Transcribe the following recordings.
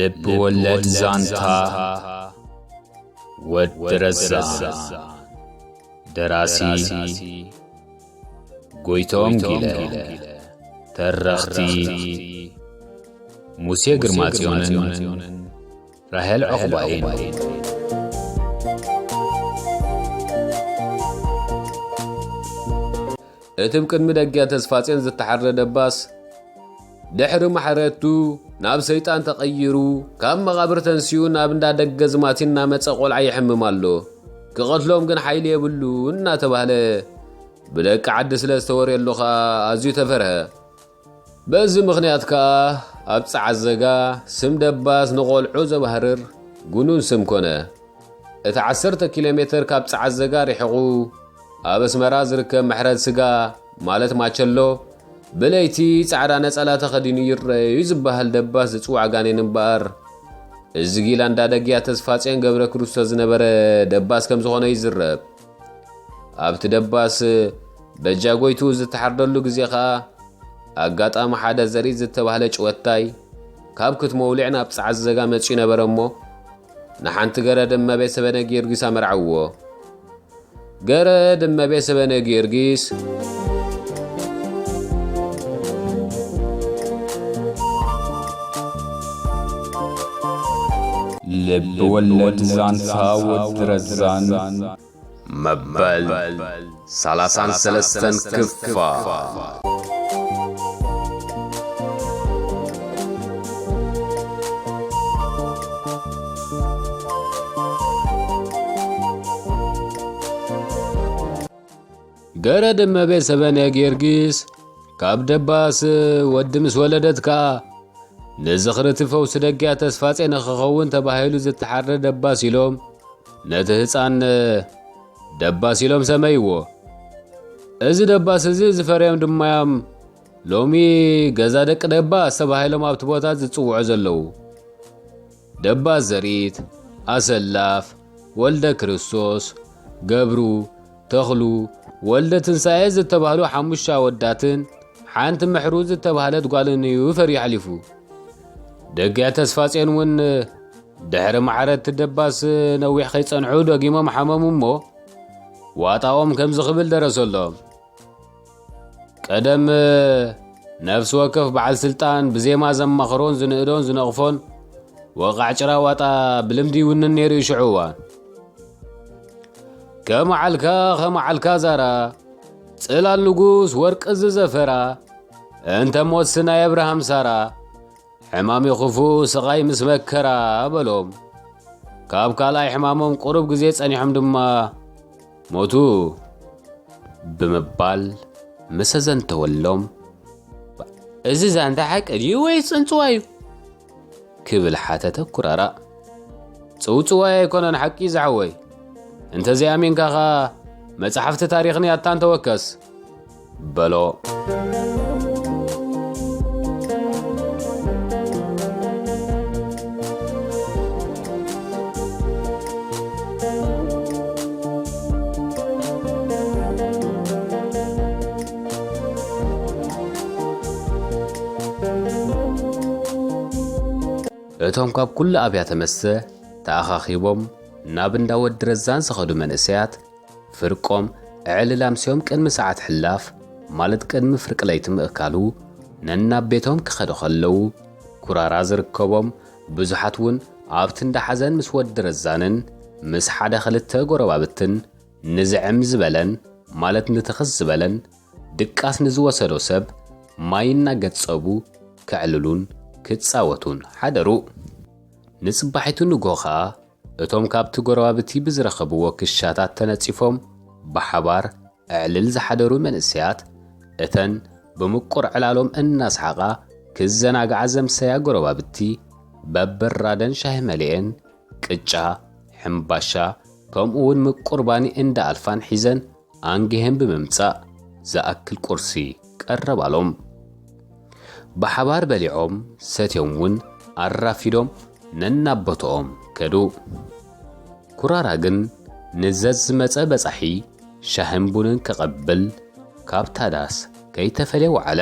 ልብ ወለድ ዛንታ ወዲ ረዛን። ደራሲ ጎይቶም ጊለ። ተረኽቲ ሙሴ ግርማጽዮንን ራሄል ዑቕባይን። እቲ ብቅድሚ ደግያ ተስፋጽዮን ዝተሓርደ ደባስ፣ ድሕሪ ማሕረቱ ናብ ሰይጣን ተቐይሩ፣ ካብ መቓብር ተንሲኡ ናብ እንዳ ደገ ዝማቲ እናመጸ ቆልዓ ይሕምም ኣሎ፣ ክቐትሎም ግን ሓይሊ የብሉ እናተባህለ ብደቂ ዓዲ ስለ ዝተወርየሉ ኸኣ ኣዝዩ ተፈርሀ። በዚ ምኽንያት ከኣ ኣብ ጸዓዘጋ ስም ደባስ ንቖልዑ ዘባህርር ግኑን ስም ኮነ። እቲ ዓሰርተ ኪሎ ሜተር ካብ ጸዓዘጋ ርሒቑ ኣብ ኣስመራ ዝርከብ መሕረድ ስጋ ማለት ማቸሎ ብለይቲ ጻዕዳ ነጸላ ተኸዲኑ ይረኣዩ ዝበሃል ደባስ ዝጽዋዕ ጋኔን እምበኣር፣ እዚ ጊላ እንዳ ደግያ ተስፋጽዮን ገብረ ክርስቶስ ዝነበረ ደባስ ከም ዝኾነ ይዝረብ። ኣብቲ ደባስ በጃ ጎይትኡ ዝተሓርደሉ ግዜ ኸኣ ኣጋጣሚ ሓደ ዘርኢ ዝተባህለ ጭወታይ ካብ ክትመውሊዕ ናብ ጸዓዘጋ መጺኡ ነበረ እሞ ንሓንቲ ገረድ እመቤት ሰበነ ጊዮርጊስ ኣመርዓዎ። ገረድ እመቤት ሰበነ ጊዮርጊስ። ልብ ወለድ ዛንታ ወዲ ረዛን መበል ሰላሳን ሰለስተን ክፋል። ገረድ እመቤት ሰበነ ጊዮርጊስ ካብ ደባስ ወዲ ምስ ወለደት ከኣ ንዝኽሪ እቲ ፈውሲ ደግያ ተስፋጼ ንኽኸውን ተባሂሉ ዝተሓርደ ደባስ ኢሎም ነቲ ህጻን ደባስ ኢሎም ሰመይዎ። እዚ ደባስ እዚ ዝፈርዮም ድማ እዮም ሎሚ ገዛ ደቂ ደባስ ተባሂሎም ኣብቲ ቦታ ዝጽውዑ ዘለዉ። ደባስ ዘርኢት፣ ኣሰላፍ፣ ወልደ ክርስቶስ፣ ገብሩ፣ ተኽሉ፣ ወልደ ትንሳኤ ዝተባህሉ ሓሙሽተ ኣወዳትን ሓንቲ ምሕሩ ዝተባህለት ጓልን እዩ ፈርዩ ሓሊፉ። ደግያ ተስፋጼን እውን ድሕሪ ማዕረ እቲ ደባስ ነዊሕ ከይጸንሑ ደጊሞም ሓመሙ እሞ ዋጣኦም ከምዚ ክብል ደረሰሎም። ቀደም ነፍሲ ወከፍ በዓል ስልጣን ብዜማ ዘማኽሮን ዝንእዶን ዝነቕፎን ወቓዕ ጭራ ዋጣ ብልምዲ ይውንን ነይሩ እዩ ሽዑ እዋን። ከመዓልካ ከመዓልካ ዛራ፣ ጽላል ንጉስ ወርቂ ዝዘፈራ፣ እንተ ሞትሲ ናይ ኣብርሃም ሳራ፣ ሕማም ይኹፉ ስቓይ ምስ መከራ በሎም። ካብ ካልኣይ ሕማሞም ቁሩብ ግዜ ጸኒሖም ድማ ሞቱ ብምባል ምስ ኣዘንተወሎም፣ "እዚ ዛንታ ሓቂ ድዩ ወይስ ጽንጽዋይ እዩ?" ክብል ሓተተ ኩራራ። "ጽውጽዋይ ኣይኮነን፣ ሓቂ እዩ ዝሓወይ። እንተዘይኣሚንካ ኸኣ መጻሕፍቲ ታሪኽን ያታን ተወከስ" በሎ። እቶም ካብ ኩሉ ኣብያተ መስተ ተኣኻኺቦም ናብ እንዳ ወዲ ረዛን ዝኸዱ መንእሰያት፣ ፍርቆም ዕልል ኣምስዮም ቅድሚ ሰዓት ሕላፍ፣ ማለት ቅድሚ ፍርቂ ለይቲ ምእካሉ፣ ነናብ ቤቶም ክኸዱ ከለዉ፣ ኩራራ ዝርከቦም ብዙሓት እውን ኣብቲ እንዳ ሓዘን ምስ ወዲ ረዛንን ምስ ሓደ ክልተ ጎረባብትን ንዝዕም ዝበለን፣ ማለት ንትኽስ ዝበለን፣ ድቃስ ንዝወሰዶ ሰብ ማይ እናገጸቡ ከዕልሉን ክጻወቱን ሓደሩ። ንጽባሒቱ ንግሆ ኸኣ እቶም ካብቲ ጎረባብቲ ብዝረኸብዎ ክሻታት ተነጺፎም ብሓባር ኣዕልል ዝሓደሩ መንእሰያት፣ እተን ብምቁር ዕላሎም እናሰሓቓ ክዘናግዓ ዘምሰያ ጎረባብቲ፣ በበራደን ሻሂ መሊኤን፣ ቅጫ፣ ሕምባሻ፣ ከምኡ እውን ምቁር ባኒ እንዳ ኣልፋን ሒዘን ኣንጊሀን ብምምጻእ ዝኣክል ቁርሲ ቀረባሎም። ብሓባር በሊዖም ሰትዮም እውን ኣራፊዶም ነናብ ቦትኦም ከዱ። ኩራራ ግን ንዘዝመጸ በጻሒ ሻህን ቡንን ክቐብል ካብታ ዳስ ከይተፈልየ ወዓለ።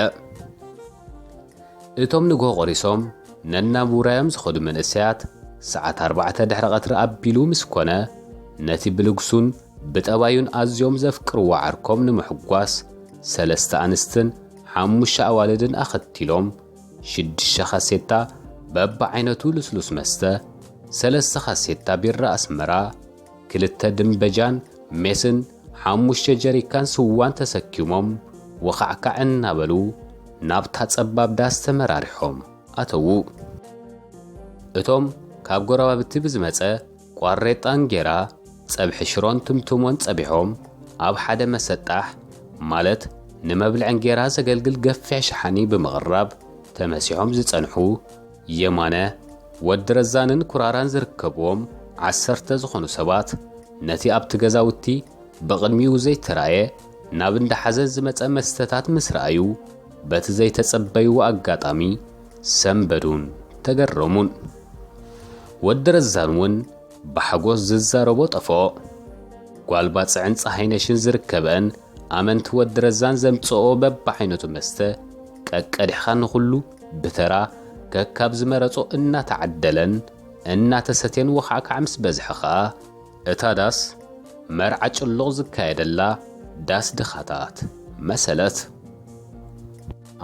እቶም ንግሆ ቆሪሶም ነናብ ውራዮም ዝኸዱ መንእሰያት ሰዓት ኣርባዕተ ድሕሪ ቀትሪ ኣቢሉ ምስ ኮነ፣ ነቲ ብልግሱን ብጠባዩን ኣዝዮም ዘፍቅርዎ ዓርኮም ንምሕጓስ፣ ሰለስተ ኣንስትን ሓሙሽተ ኣዋልድን ኣኸቲሎም፣ ሽዱሽተ ካሴታ በብዓይነቱ ልስሉስ መስተ፣ ሰለስተ ካሴታ ቢራ ኣስመራ፣ ክልተ ድምበጃን ሜስን ሓሙሽተ ጀሪካን ስዋን ተሰኪሞም፣ ወኻዕካዕ እናበሉ ናብታ ጸባብ ዳስ ተመራሪሖም ኣተዉ። እቶም ካብ ጎረባብቲ ብዝመጸ ቋሬጣ እንጌራ፣ ጸብሒ ሽሮን ትምትሞን ጸቢሖም፣ ኣብ ሓደ መሰጣሕ፣ ማለት ንመብልዒ እንጌራ ዘገልግል ገፊሕ ሸሓኒ ብምቕራብ ተመሲሖም ዝጸንሑ የማነ፣ ወዲ ረዛንን ኩራራን ዝርከብዎም ዓሰርተ ዝኾኑ ሰባት፣ ነቲ ኣብቲ ገዛውቲ ብቕድሚኡ ዘይተራእየ ናብ እንዳ ሓዘን ዝመጸ መስተታት ምስ ረኣዩ፣ በቲ ዘይተጸበይዎ ኣጋጣሚ ሰንበዱን ተገረሙን። ወዲ ረዛን እውን ብሓጎስ ዝዛረቦ ጠፍኦ። ጓል ባጽዕን ጸሃይነሽን ዝርከበአን ኣመንቲ ወዲ ረዛን ዘምጽኦ በብዓይነቱ መስተ ቀቀዲሕኻ ንኹሉ ብተራ ከካብ ዝመረጾ እናተዓደለን እናተሰትየን ወኻዕካዕ ምስ በዝሐ ኸኣ፣ እታ ዳስ መርዓ ጭሉቕ ዝካየደላ ዳስ ድኻታት መሰለት።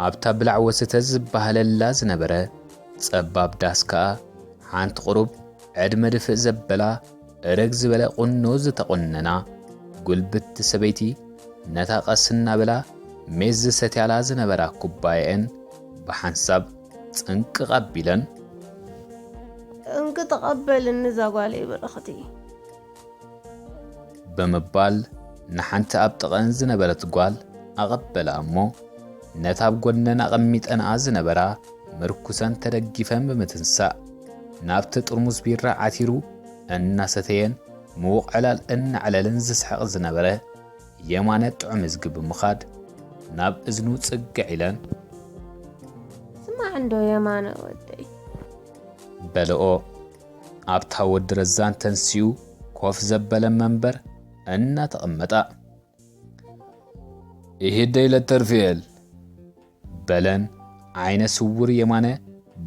ኣብታ ብላዕ ወሰተ ዝበሃለላ ዝነበረ ጸባብ ዳስ ከኣ፣ ሓንቲ ቁሩብ ዕድመ ድፍእ ዘበላ፣ እርግ ዝበለ ቁኖ ዝተቆነና ጉልብቲ ሰበይቲ፣ ነታ ቀስ እናበላ ሜስ ዝሰትያላ ዝነበራ ኩባየአን ብሓንሳብ ጽንቅቕ ኣቢለን፣ "እንኪ ተቐበልኒ እዛ ጓለይ ብርኽቲ" ብምባል ንሓንቲ ኣብ ጥቐን ዝነበረት ጓል ኣቐበላ እሞ፣ ነታ ኣብ ጎነን ኣቐሚጠንኣ ዝነበራ ምርኩሰን ተደጊፈን ብምትንሳእ፣ ናብቲ ጥርሙዝ ቢራ ዓቲሩ እናሰተየን ምውቕ ዕላል እናዕለለን ዝስሕቕ ዝነበረ የማነ ጥዑም እዝጊ ብምኻድ፣ ናብ እዝኑ ጽግዕ ኢለን፣ "ስማዕ እንዶ የማነ ወደይ" በልኦ። ኣብታ ወዲ ረዛን ተንሲኡ ኮፍ ዘበለ መንበር እናተቐመጣ፣ "ይሂደይ ለተርፍኤል" በለን ዓይነ ስውር የማነ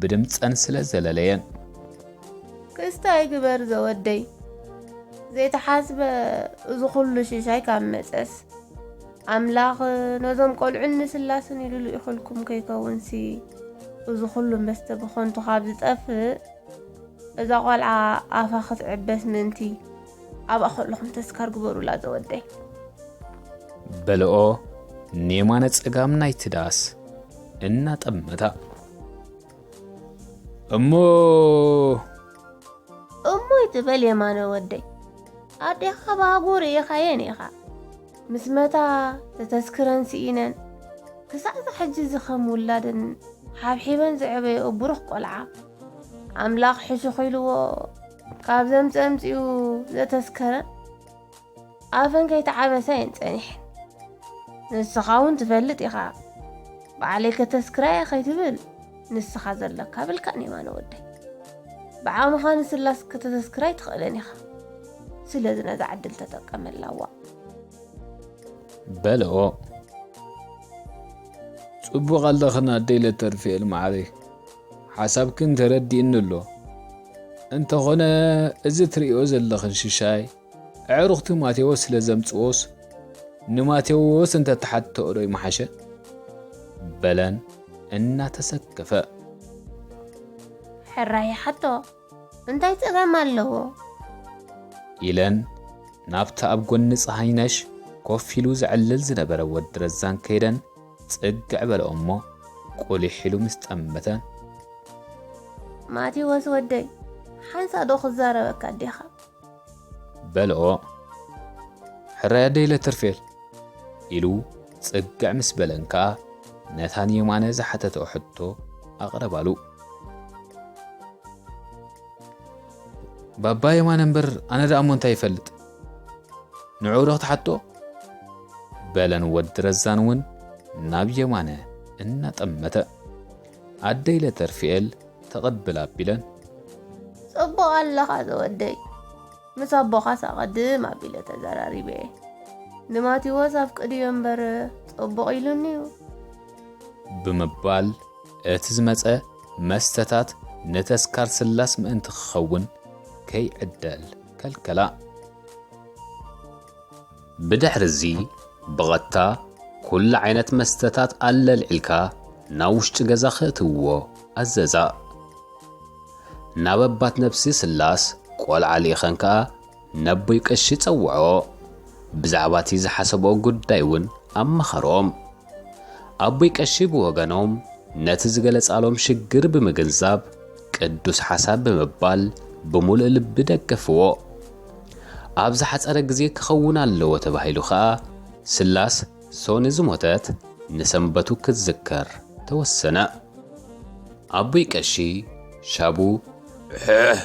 ብድምጸን ስለ ዘለለየን። "ክስታይ ግበር ዘወደይ፣ ዘይተሓስበ እዚ ኩሉ ሽሻይ ካብ መጸስ፣ ኣምላኽ ነዞም ቆልዑን ንስላስን ኢሉ ልኢኹልኩም ከይከውንሲ፣ እዚ ኩሉ መስተ ብኸንቱ ካብ ዝጠፍእ፣ እዛ ቆልዓ ኣፋ ክትዕበስ ምእንቲ ኣብኣ ከለኹም ተስካር ግበሩላ ዘወደይ" በልኦ ንየማነ ጸጋም ናይቲ ዳስ እናጠመታ። "እሞ" "እሞ ይትበል የማነ ወደይ፣ ኣዴኻ ባጉ ርኢኻየን ኢኻ። ምስ መታ ተተስክረን ስኢነን፣ ክሳዕ ሕጂ እዚ ከም ውላደን ሓብሒበን ዘዕበየኦ ብሩኽ ቆልዓ፣ ኣምላኽ ሕሹኽ ኢልዎ ካብ ዘምጽእ ኣምጺኡ ዘተስከረን፣ ኣፈን ከይተዓበሳ እየን ጸኒሐን። ንስኻ እውን ትፈልጥ ኢኻ፣ ባዕለይ ከተስክራ እየ ከይትብል፣ ንስኻ ዘለካ ብልካን የማነ ወደይ። ብዓቕምኻ ንስላስ ከተተስክራ ኣይትኽእልን ኢኻ። ስለዚ ነዛ ዕድል ተጠቀመላ፣ ዋእ" በልኦ። "ጽቡቕ ኣለኽን ኣደይ ለተርፍኤል መዓረይ፣ ሓሳብክን ተረዲእኒ ኣሎ። እንተኾነ እዚ ትርእዮ ዘለኽን ሽሻይ ኣዕሩኽቲ ማቴዎስ ስለ ዘምጽዎስ፣ ንማቴዎስ እንተትሓትኦ ዶ ይምሓሸ?" በለን እናተሰከፈ። "ሕራይ ይሓቶ፣ እንታይ ጸገም ኣለዎ?" ኢለን ናብቲ ኣብ ጎኒ ጸሃይነሽ ኮፍ ኢሉ ዘዕልል ዝነበረ ወዲ ረዛን ከይደን ጽግዕ በልኦ እሞ፣ ቁሊሕ ኢሉ ምስ ጠመተን፣ "ማቴዎስ ወደይ፣ ሓንሳእ ዶ ክዛረበካ ኣዴኻ?" በልኦ። "ሕራይ ኣደይ ለተርፌል" ኢሉ ጽግዕ ምስ በለን ከኣ፣ ነታ ንየማነ ዝሓተቶ ሕቶ ኣቕረባሉ። "ባባ የማነ እምበር ኣነ ደኣ እሞ እንታይ ይፈልጥ? ንዑ ዶ ክትሓቶ?" በለን ወዲ ረዛን እውን ናብ የማነ እናጠመተ። ኣደይ ለተርፍኤል ተቐብል ኣቢለን፣ "ጽቡቕ ኣለኻ ዘወደይ፣ ምስ ኣቦኻስ ኣቐድም ኣቢለ ተዘራሪበ እየ። ንማቴዎስ ኣፍቅድዮ እምበር ጽቡቕ ኢሉኒ እዩ" ብምባል እቲ ዝመጸ መስተታት ንተስካር ስላስ ምእንቲ ክኸውን ከይዕደል ከልከላ። ብድሕርዚ ብቐጥታ ኩሉ ዓይነት መስተታት ኣለልዒልካ ናብ ውሽጢ ገዛ ከእትውዎ ኣዘዛ። ናብ ኣባት ነብሲ ስላስ ቆልዓ ልኢኸን ከኣ ነቦይ ቀሺ ጸውዖ። ብዛዕባ እቲ ዝሓሰብኦ ጉዳይ እውን ኣማኸሮም። ኣቦይ ቀሺ ብወገኖም ነቲ ዝገለጻሎም ሽግር ብምግንዛብ ቅዱስ ሓሳብ ብምባል ብምሉእ ልቢ ደገፍዎ። ኣብ ዝሓጸረ ግዜ ክኸውን ኣለዎ ተባሂሉ ከኣ ስላስ ሶኒ ዝሞተት ንሰንበቱ ክትዝከር ተወሰነ። ኣቦይ ቀሺ ሻቡ ሕሕ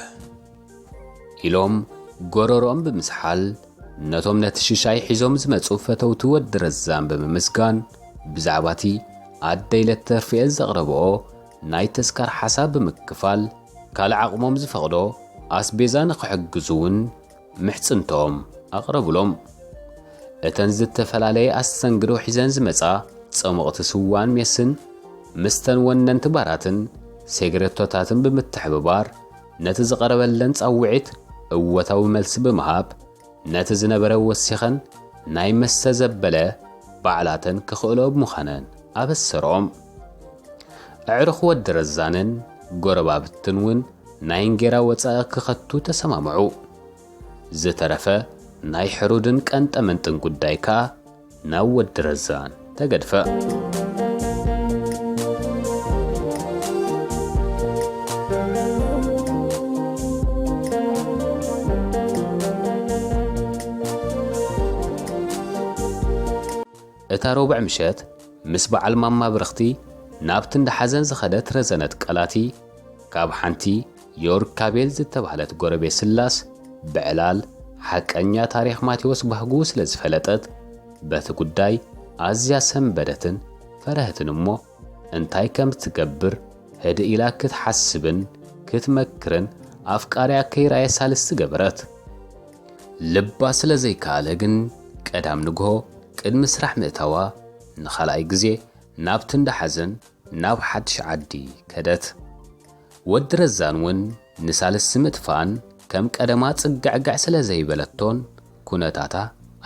ኢሎም ጎረሮኦም ብምስሓል ነቶም ነቲ ሽሻይ ሒዞም ዝመጹ ፈተውቲ ወዲ ረዛን ብምምስጋን ብዛዕባ እቲ ኣደይ ለተርፍኤል ዘቕረብኦ ናይ ተስካር ሓሳብ ብምክፋል ካልእ ዓቕሞም ዝፈቕዶ ኣስቤዛ ንኽሕግዙ እውን ምሕጽንቶም ኣቕረቡሎም። እተን ዝተፈላለየ ኣስተንግዶ ሒዘን ዝመጻ ጸሞቕቲ ስዋን ሜስን ምስተን ወነንቲ ባራትን ሴግሬቶታትን ብምትሕብባር ነቲ ዝቐረበለን ጻውዒት እወታዊ መልሲ ብምሃብ ነቲ ዝነበረ ወሲኸን ናይ መስተ ዘበለ ባዕላተን ክኽእሎ ብምዃነን ኣበሰሮም። ኣዕሩኽ ወዲ ረዛንን ጎረባብትን እውን ናይ እንጌራ ወጻኢ ክኸቱ ተሰማምዑ። ዝተረፈ ናይ ሕሩድን ቀንጠመንጥን ጉዳይ ከኣ ናብ ወዲ ረዛን ተገድፈ። እታ ረቡዕ ምሸት ምስ በዓል ማማ ብርኽቲ ናብቲ እንዳ ሓዘን ዝኸደት ረዘነት ቀላቲ፣ ካብ ሓንቲ ዮርካቤል ዝተባህለት ጎረቤት ስላስ ብዕላል ሓቀኛ ታሪኽ ማቴዎስ ባህጉ ስለ ዝፈለጠት፣ በቲ ጉዳይ ኣዝያ ሰንበደትን ፈረህትን እሞ፣ እንታይ ከም ትገብር ህድእ ኢላ ክትሓስብን ክትመክርን ኣፍቃሪያ ከይራየ ሳልስቲ ገበረት። ልባ ስለ ዘይከኣለ ግን ቀዳም ንግሆ ቅድሚ ስራሕ ምእታዋ ንኻልኣይ ግዜ ናብቲ እንዳ ሓዘን ናብ ሓድሽ ዓዲ ከደት። ወዲ ረዛን እውን ንሳልስቲ ምጥፋእን ከም ቀደማ ጽግዕግዕ ስለ ዘይበለቶን ኩነታታ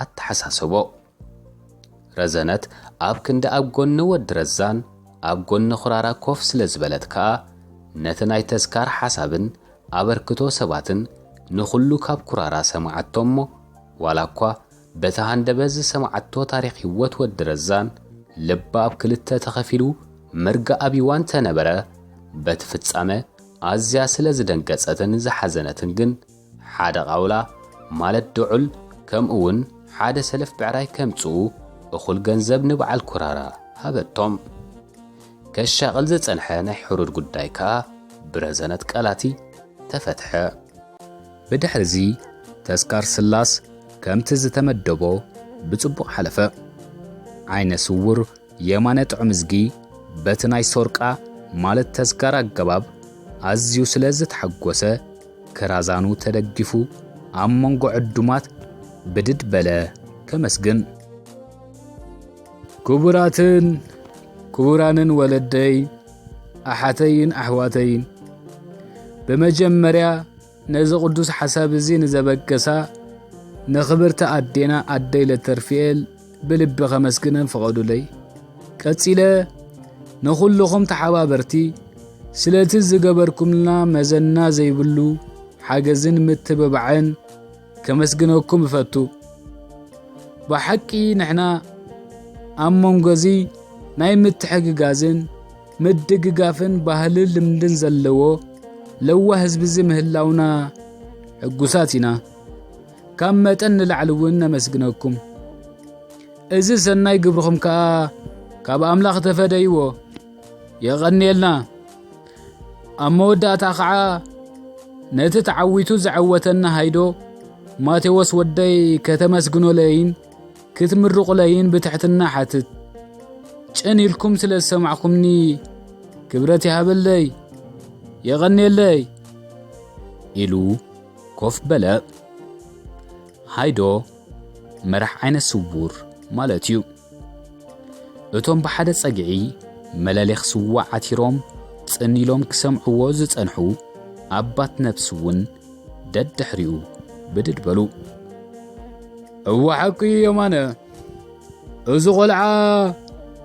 ኣተሓሳሰቦ። ረዘነት ኣብ ክንዲ ኣብ ጎኒ ወዲ ረዛን ኣብ ጎኒ ኩራራ ኮፍ ስለ ዝበለት ከኣ ነቲ ናይ ተዝካር ሓሳብን ኣበርክቶ ሰባትን ንኹሉ ካብ ኩራራ ሰማዓቶ እሞ ዋላ እኳ በቲ ሃንደበት ዝሰማዓቶ ታሪኽ ህይወት ወዲ ረዛን ልባ ኣብ ክልተ ተኸፊሉ መርገ ኣቢዋ እንተነበረ በቲ ፍጻመ ኣዝያ ስለ ዝደንገጸትን ዝሓዘነትን ግን ሓደ ቃውላ ማለት ድዑል ከምኡ እውን ሓደ ሰለፍ ብዕራይ ከምጽኡ እኹል ገንዘብ ንበዓል ኩራራ ሃበቶም። ከሻቕል ዝጸንሐ ናይ ሕሩድ ጉዳይ ከኣ ብረዘነት ቀላቲ ተፈትሐ። ብድሕርዚ ተስካር ስላስ ከምቲ ዝተመደቦ ብጽቡቕ ሓለፈ። ዓይነ ስውር የማነ ጥዑምዝጊ በቲ ናይ ሶርቃ ማለት ተስካር ኣገባብ ኣዝዩ ስለ ዝተሓጎሰ ክራዛኑ ተደጊፉ ኣብ መንጎ ዕዱማት ብድድ በለ ከመስግን። ክቡራትን ክቡራንን ወለደይ ኣሓተይን ኣሕዋተይን፣ ብመጀመርያ ነዚ ቅዱስ ሓሳብ እዚ ንዘበገሳ ንኽብርቲ ኣዴና ኣደይ ለተርፍኤል ብልቢ ከመስግነን ፍቐዱለይ። ቀጺለ ንኹልኹም ተሓባበርቲ ስለቲ ዝገበርኩምልና መዘና ዘይብሉ ሓገዝን ምትብባዕን ከመስግነኩም እፈቱ። ብሓቂ ንሕና ኣብ መንጎዚ ናይ ምትሕግጋዝን ምድግጋፍን ባህልን ልምድን ዘለዎ ለዋህ ህዝቢ እዚ ምህላውና ሕጉሳት ኢና። ካብ መጠን ንላዕሊ እውን ነመስግነኩም። እዚ ሰናይ ግብርኹም ከኣ ካብ ኣምላኽ ተፈደይዎ። የቐንየልና። ኣብ መወዳእታ ኸዓ ነቲ ተዓዊቱ ዘዐወተና ሃይዶ ማቴዎስ ወደይ ከተመስግኖለይን ክትምርቑለይን ብትሕትና ሓትት። ጭን ኢልኩም ስለ ዝሰማዕኩምኒ ክብረት ይሃበለይ። የቐንየለይ። ኢሉ ኮፍ በለ። ሃይዶ መራሕ ዓይነ ስውር ማለት እዩ። እቶም ብሓደ ጸግዒ መለሌኽ ስዋ ዓቲሮም ጽን ኢሎም ክሰምዕዎ ዝጸንሑ ኣባት ነፍሲ እውን ደድሕሪኡ ብድድ በሉ። እወ ሓቂ እዩ የማነ፣ እዚ ቖልዓ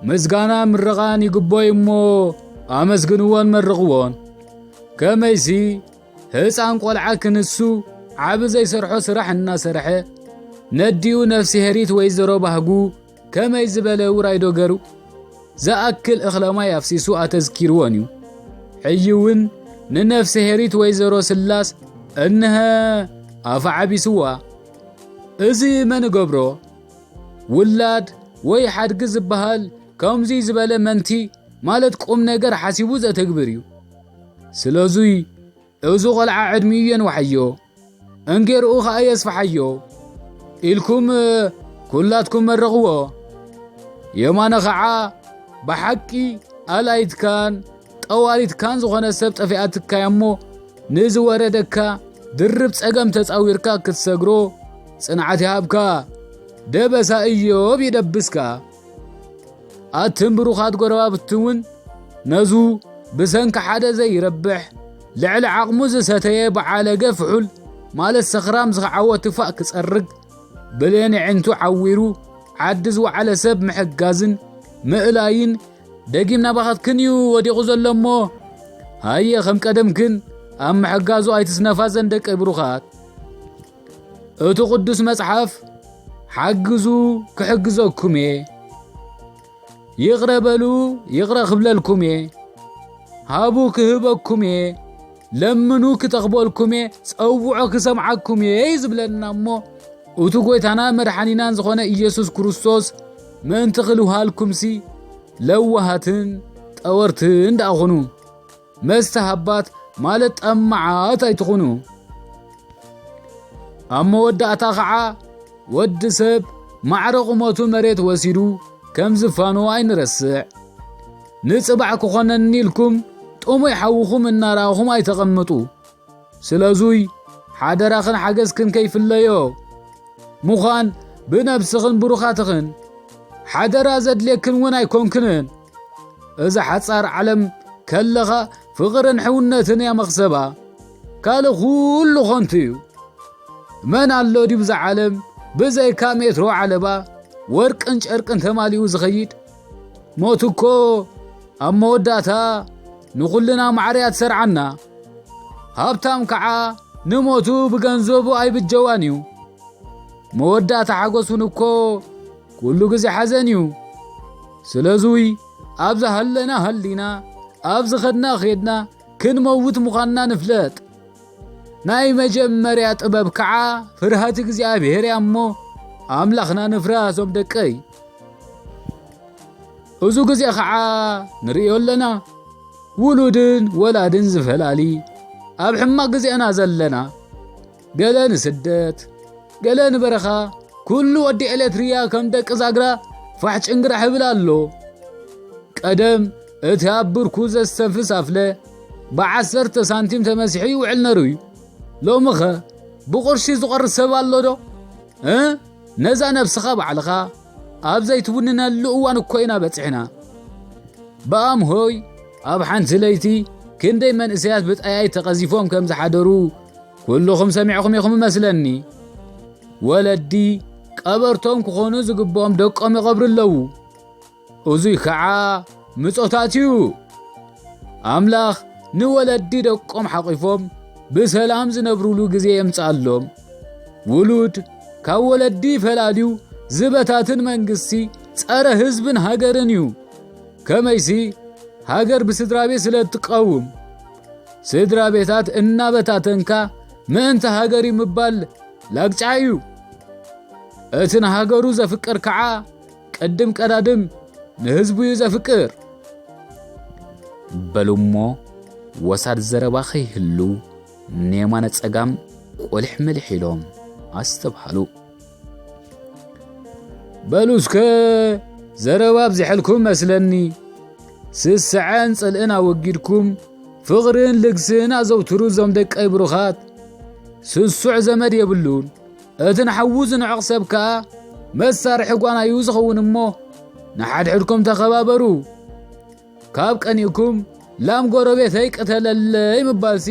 ምስጋና ምርቓን ይግቦ እዩ እሞ ኣመስግንዎን መርቕዎን። ከመይሲ ህፃን ቆልዓ ክንሱ ዓቢ ዘይሰርሖ ስራሕ እናሰርሐ ነዲኡ ነፍሲ ሄሪት ወይዘሮ ባህጉ ከመይ ዝበለ ውራይ ዶ ገሩ ዝኣክል እኽለ ማይ ኣፍሲሱ ኣተዝኪርዎን እዩ። ሕጂ እውን ንነፍሲ ሄሪት ወይዘሮ ስላስ እንሀ ኣፋ ዓቢስዋ። እዚ መን እገብሮ? ውላድ ወይ ሓድጊ ዝበሃል ከምዚ ዝበለ መንቲ ማለት ቁም ነገር ሓሲቡ ዘተግብር እዩ። ስለዙይ እዚ ቆልዓ ዕድሚኡ የንዋሓዮ፣ እንጌርኡ ኸዓ የስፍሓዮ ኢልኩም ኩላትኩም መርቕዎ። የማነ ኸዓ ብሓቂ ኣልኣይትካን ጠዋሪትካን ዝኾነ ሰብ ጠፊኣትካያ እሞ ንዝወረደካ ድርብ ጸገም ተጻዊርካ ክትሰግሮ ጽንዓት ይሃብካ። ደበሳ ኢዮብ ይደብስካ። ኣትን ብሩኻት ጎረባብቲ እውን ነዙ ብሰንኪ ሓደ ዘይረብሕ ልዕሊ ዓቕሙ ዝሰተየ ብዓለገ ፍሑል ማለት ሰኽራም ዝኸዓወ ትፋእ ክጸርግ ብሌን የዒንቱ ዓዊሩ ዓዲ ዝወዓለ ሰብ ምሕጋዝን ምእላይን ደጊም ናባኻትክን እዩ ወዲቑ ዘሎ እሞ ሃየ ከም ቀደምክን ኣብ ምሕጋዙ ኣይትስነፋ ዘን ደቂ ብሩኻት። እቲ ቅዱስ መጽሓፍ ሓግዙ ክሕግዘኩም እየ፣ ይቕረ በሉ ይቕረ ክብለልኩም እየ፣ ሃቡ ክህበኩም እየ፣ ለምኑ ክተኽበልኩም እየ፣ ጸውዖ ክሰምዓኩም እየ እዩ ዝብለና እሞ እቲ ጎይታና መድሓኒናን ዝኾነ ኢየሱስ ክርስቶስ ምእንቲ ክልውሃልኩምሲ ለዋሃትን ጠወርትን ደኣ ኩኑ። መስተሃባት ማለት ጠማዓት ኣይትኹኑ። ኣብ መወዳእታ ኸዓ ወዲ ሰብ ማዕረ ቁመቱ መሬት ወሲዱ ከም ዝፋኑ ኣይንረስዕ። ንጽባሕ ክኾነኒ ኢልኩም ጥሙይ ሓውኹም እናረኣኹም ኣይተቐምጡ። ስለዙይ ሓደራኽን ሓገዝክን ከይፍለዮ። ምዃን ብነብስኽን ብሩኻትኽን ሓደራ ዘድልየክን እውን ኣይኮንክንን። እዛ ሓጻር ዓለም ከለኻ ፍቕርን ሕውነትን እያ መኽሰባ። ካልእ ኩሉ ኾንቱ እዩ። መን ኣሎ ድዩ ብዛ ዓለም ብዘይካ ሜትሮ ዓለባ ወርቅን ጨርቅን ተማሊኡ ዝኸይድ? ሞት እኮ ኣብ መወዳእታ ንኹልና ማዕረ እያ ትሰርዓና። ሃብታም ከዓ ንሞቱ ብገንዘቡ ኣይብጀዋን እዩ። መወዳእታ ሓጎሱን እኮ ኩሉ ግዜ ሓዘን እዩ። ስለዙይ ኣብ ዝሃለና ሃሊና፣ ኣብ ዝኸድና ኸድና ክንመውት ምዃንና ንፍለጥ። ናይ መጀመርያ ጥበብ ከዓ ፍርሃት እግዚኣብሔር እያ እሞ ኣምላኽና ንፍራ እዞም ደቀይ። እዙ ግዜ ኸዓ ንርእዮ ኣለና። ውሉድን ወላድን ዝፈላሊ ኣብ ሕማቕ ግዜና ዘለና። ገለ ንስደት፣ ገለ ንበረኻ፣ ኩሉ ወዲ ኤሌትርያ ከም ደቂ ዛግራ ፋሕ ጭንግራሕ ይብል ኣሎ። ቀደም እቲ ኣብ ብርኩ ዘስተንፍስ ኣፍለ ብዓሰርተ ሳንቲም ተመሲሑ ይውዕል ነሩ እዩ። ሎምኸ ብቕርሺ ዝቖርስ ሰብ ኣሎ ዶ? እ? ነዛ ነብስኻ ባዕልኻ ኣብ ዘይትውንነሉ እዋን እኮ ኢና በጺሕና። ብኣምሆይ ኣብ ሓንቲ ለይቲ ክንደይ መንእሰያት ብጠያይ ተቐዚፎም ከም ዝሓደሩ ኩልኹም ሰሚዕኹም ኢኹም እመስለኒ። ወለዲ ቀበርቶም ክኾኑ ዝግብኦም ደቆም ይቐብሩ ኣለዉ። እዙይ ከዓ ምጾታት እዩ። ኣምላኽ ንወለዲ ደቆም ሓቒፎም ብሰላም ዝነብሩሉ ግዜ የምጽኣሎም። ውሉድ ካብ ወለዲ ፈላልዩ ዝበታትን መንግስቲ ጸረ ህዝብን ሃገርን እዩ። ከመይሲ ሃገር ብስድራ ቤት ስለ እትቃውም፣ ስድራ ቤታት እናበታተንካ ምእንቲ ሃገር እዩ ምባል ላግጫ እዩ። እቲ ንሃገሩ ዘፍቅር ከዓ ቅድም ቀዳድም ንህዝቡ እዩ ዘፍቅር። በሉ እሞ ወሳድ ዘረባ ከይህሉ ንየማነ ጸጋም ቆሊሕ መልሕ ኢሎም ኣስተብሃሉ። በሉ እስከ ዘረባ ኣብዚሐልኩም መስለኒ። ስስዐን ጽልእን ኣወጊድኩም ፍቕርን ልግስን ኣዘውትሩ እዞም ደቀይ ብሩኻት። ስሱዕ ዘመድ የብሉን። እቲ ንሓዉ ዝንዕቕ ሰብ ከኣ መሳርሒ ጓና እዩ ዝኸውን እሞ ንሓድሕድኩም ተኸባበሩ። ካብ ቀኒእኩም ላም ጎረቤተይ ቅተለለይ ምባልሲ፣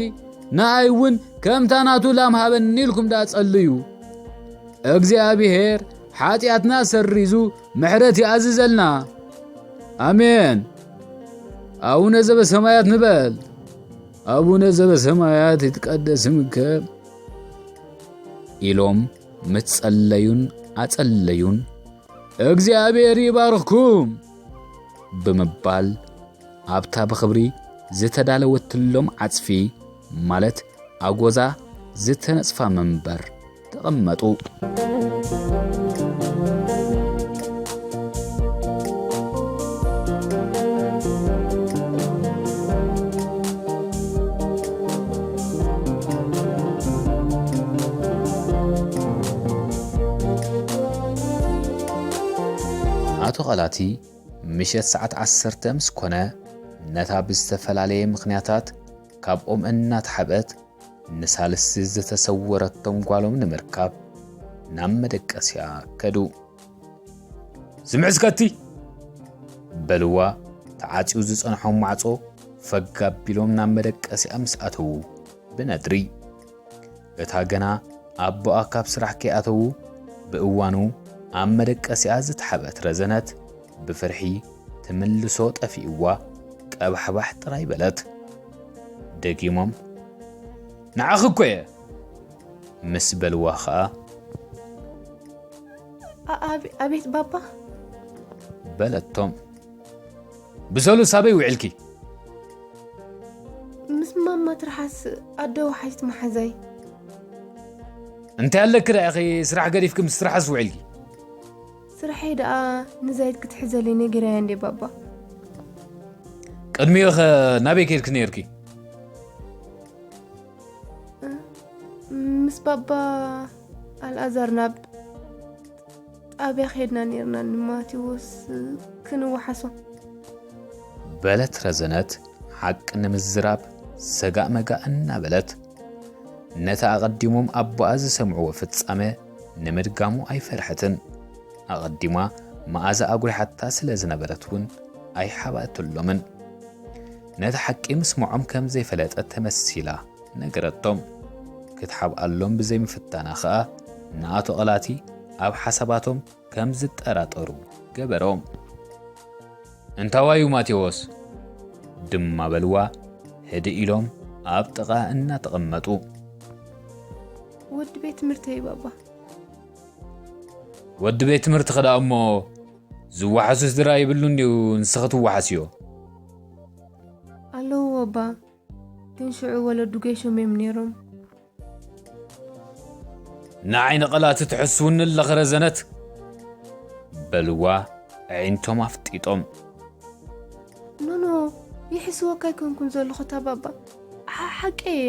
ንኣይ እውን ከምታ ናቱ ላም ሃበኒ ኢልኩም ደኣ ጸልዩ። እግዚኣብሔር ሓጢኣትና ሰሪዙ ምሕረት ይኣዝዘልና። ኣሜን። ኣቡነ ዘበሰማያት ንበል። ኣቡነ ዘበሰማያት ይትቀደስ ስምከ ኢሎም ምስ ጸለዩን ኣጸለዩን፣ እግዚኣብሔር ይባርኽኩም ብምባል ኣብታ ብኽብሪ ዝተዳለወትሎም ዓጽፊ፣ ማለት ኣጎዛ ዝተነጽፋ መንበር ተቐመጡ። ኣቶ ቐላቲ ምሸት ሰዓት ዓሰርተ ምስ ኮነ፣ ነታ ብዝተፈላለየ ምኽንያታት ካብኦም እናተሓብአት ንሳልስቲ ዝተሰወረቶም ጓሎም ንምርካብ ናብ መደቀስያ ከዱ። "ስምዒ እስከቲ!" በልዋ። ተዓጽዩ ዝጸንሖም ማዕጾ ፈግ ኣቢሎም ናብ መደቀስያ ምስ ኣተዉ ብነድሪ፣ እታ ገና ኣቦኣ ካብ ስራሕ ከይኣተዉ ብእዋኑ ኣብ መደቀሲኣ ዝተሓብአት ረዘነት፣ ብፍርሒ ትምልሶ ጠፊእዋ፣ ቀባሕባሕ ጥራይ በለት። ደጊሞም፣ "ንዓኺ እኮ እየ!" ምስ በልዋ ኸኣ፣ "ኣ-፣ ኣቤ-፣ ኣቤት ባባ?" በለቶም። "ብሰሉስ ኣበይ ውዒልኪ?" "ምስ ማማ ትርሓስ ኣደ ወሓይት መሓዛይ." "እንታይ ኣለኪ ደኣ ኢኺ ስራሕ ገዲፍኪ ምስ ትርሓስ ውዒልኪ?" "ስራሐይ ደኣ ንዛይድ ክትሕዘለይ ነጊረያ እንዴ ባባ?" "ቅድሚኡኸ ናበይ ከይድኪ ነይርኪ?" "እ፣ ምስ ባባ ኣልኣዛር ናብ ጣብያ ከይድና ነይርና ንማቴዎስ ክንወሓሶ።" በለት ረዘነት ሓቂ ንምዝራብ ሰጋእ መጋእ እናበለት። ነቲ ኣቐዲሞም ኣቦኣ ዝሰምዕዎ ፍጻመ ንምድጋሙ ኣይፈርሐትን። ኣቐዲማ መኣዛ ኣጉሪሓታ ስለ ዝነበረት እውን ኣይሓባእትሎምን። ነቲ ሓቂ ምስምዖም ከም ዘይፈለጠት ተመሲላ ነገረቶም። ክትሓብኣሎም ብዘይምፍታና ኸኣ ንኣቶ ቐላቲ ኣብ ሓሳባቶም ከም ዝጠራጠሩ ገበሮም። "እንታዋዩ ማቴዎስ?" ድማ በልዋ ህድእ ኢሎም ኣብ ጥቓ እናተቐመጡ። "ወዲ ቤት ትምህርተይ ባባ።" "ወዲ ቤት ትምህርትኺ ደኣ እሞ ዝወሓሱስ ድራ ይብሉን ድዩ ንስኺ ትወሓስዮ?" "ኣለዎ ኣባ፣ ግን ሽዑ ወለዱ ገይሾም እዮም ነይሮም።" "ንዓይ ንቐላቲ ትሕስውኒ ኣለኺ ረዘነት?" በልዋ ኣዒንቶም ኣፍጢጦም። "ኖኖ፣ ይሕስወካ ኣይኮንኩን ዘለኹ እታ ባባ። ሓ-፣ ሓቀየ።"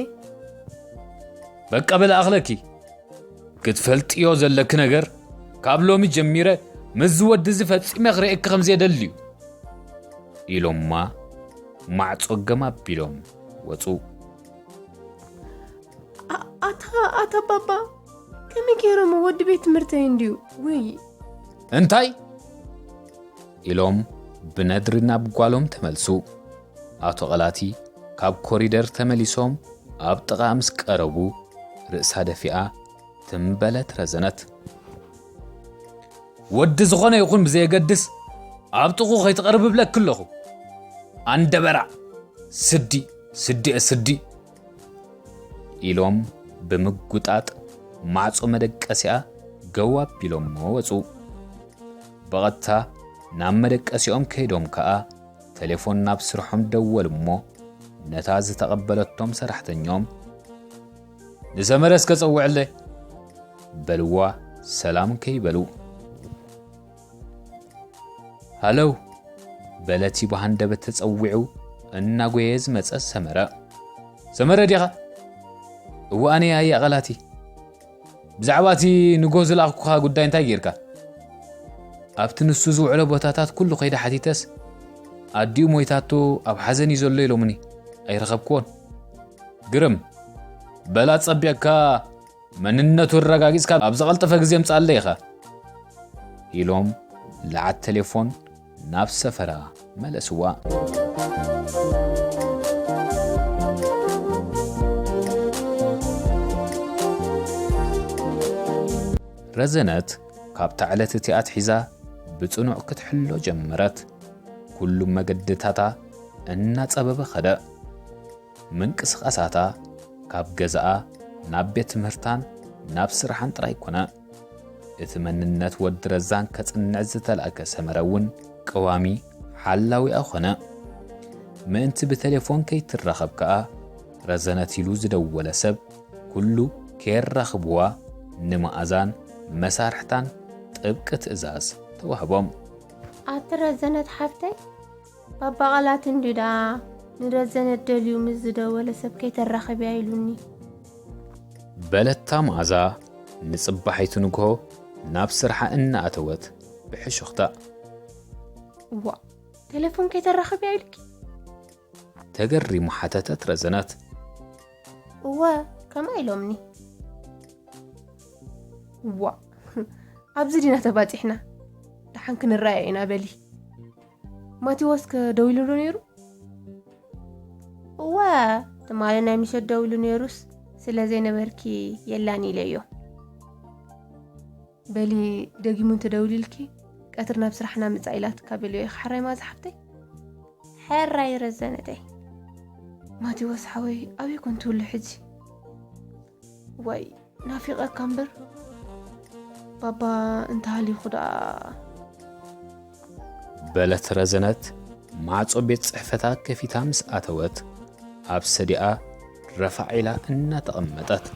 "በቃ በል ኣኽለኪ። ክትፈልጥዮ ዘለኪ ነገር፣ ካብ ሎሚ ጀሚረ ምስዚ ወዲ እዚ ፈጺመ ክርእየኪ ከም ዘየደሊ እዩ።" ኢሎማ ማዕጾ ገም ኣቢሎም ወጹ። ኣ-፣ ኣታ፣ ኣታ ባባ፣ ከመይ ገይሮም ወዲ ቤት ትምህርተይ እንድዩ? ውይ። "እንታይ?" ኢሎም ብነድሪ ናብ ጓሎም ተመልሱ። ኣቶ ቐላቲ ካብ ኮሪደር ተመሊሶም ኣብ ጥቓ ምስ ቀረቡ ርእሳ ደፊኣ ትም በለት ረዘነት። "ወዲ ዝኾነ ይኹን ብዘየገድስ ኣብ ጥቑ ከይትቐርብ እብለኪ ኣለኹ። ኣንደበራ፣ ስዲ፣ ስዲ፣ ስዲ!" ኢሎም ብምጉጣጥ ማዕጾ መደቀሲኣ ገው ኣቢሎሞ ወጹ። ብቐጥታ ናብ መደቀሲኦም ከይዶም ከኣ ቴሌፎን ናብ ስርሖም ደወሉ እሞ ነታ ዝተቐበለቶም ሰራሕተኛኦም፣ "ንሰመረ እስከ ጸውዕለ!" በልዋ ሰላም ከይበሉ። "ሃለው!" በለቲ ብሃንደበት ተጸዊዑ እናጎየ ዝመጸ ሰመረ። "ሰመረ ዲኻ?" "እወ ኣነ እየ ኣያ ቐላቲ። ብዛዕባ እቲ ንጎ ዝለኣኽኩኻ ጉዳይ እንታይ ጌርካ?" "ኣብቲ ንሱ ዝውዕሎ ቦታታት ኩሉ ከይደ ሓቲተስ፣ ኣዲኡ ሞይታቶ ኣብ ሓዘን እዩ ዘሎ ኢሎምኒ፣ ኣይረኸብክዎን።" "ግርም! በል ኣጸቢቕካ መንነቱ ኣረጋጊጽካ ኣብ ዝቐልጠፈ ግዜ ምጽኣለይ ኢኻ።" ኢሎም ለዓት ቴሌፎን ናብ ሰፈራ መለስዋ። ረዘነት ካብታ ዕለት እቲኣ ኣትሒዛ ብጽኑዕ ክትሕሎ ጀመረት። ኩሉ መገድታታ እናጸበበ ኸደ። ምንቅስቓሳታ ካብ ገዛኣ ናብ ቤት ትምህርታን ናብ ስራሓን ጥራይ ኮነ። እቲ መንነት ወዲ ረዛን ከጽንዕ ዝተላእከ ሰመረ እውን ቀዋሚ ሓላዊኣ ኾነ። ምእንቲ ብቴሌፎን ከይትራኸብ ከኣ ረዘነት ኢሉ ዝደወለ ሰብ ኩሉ ከየራኽብዋ ንመኣዛን መሳርሕታን ጥብቂ ትእዛዝ ተዋህቦም። ኣቲ ረዘነት ሓፍተይ፣ ባባ ቃላት እንድዩ ደኣ ንረዘነት ደልዩ ምስ ዝደወለ ሰብ ከይተራኽብያ ኢሉኒ። በለታ መኣዛ ንጽባሒቱ ንግሆ ናብ ስርሓ እናኣተወት ብሕሹኽታ። እዋ፣ ቴሌፎን ከይተራኽብያ ኢሉኪ? ተገሪሙ ሓተተት ረዘነት። እወ፣ ከምኣ ኢሎምኒ። እዋ፣ ኣብዚ ዲና ተባጺሕና? ደሓን ክንረኣየ ኢና በሊ። ማቴዎስ ከ ደዊሉ ዶ ነይሩ? እወ፣ ትማሊ ናይ ምሸት ደዊሉ ነይሩስ ስለ ዘይነበርኪ የላን ኢለዮ። በሊ፣ ደጊሙ እንተደዊሉልኪ ቀትሪ ናብ ስራሕና ምጻእ ኢላትካ በልዮ ኢኺ ሓራይ መኣዛ ሓፍተይ። ሕራይ ረዘነተይ። ማቴዎስ ሓወይ ኣበይ ኮን ትህሉ ሕጂ? ወይ ናፊቐካ እምበር ባባ እንተሃሊኹ ደኣ። በለት ረዘነት ማዕጾ ቤት ጽሕፈታ ከፊታ ምስ ኣተወት ኣብ ሰዲኣ ረፋዕ ኢላ እናተቐመጠት።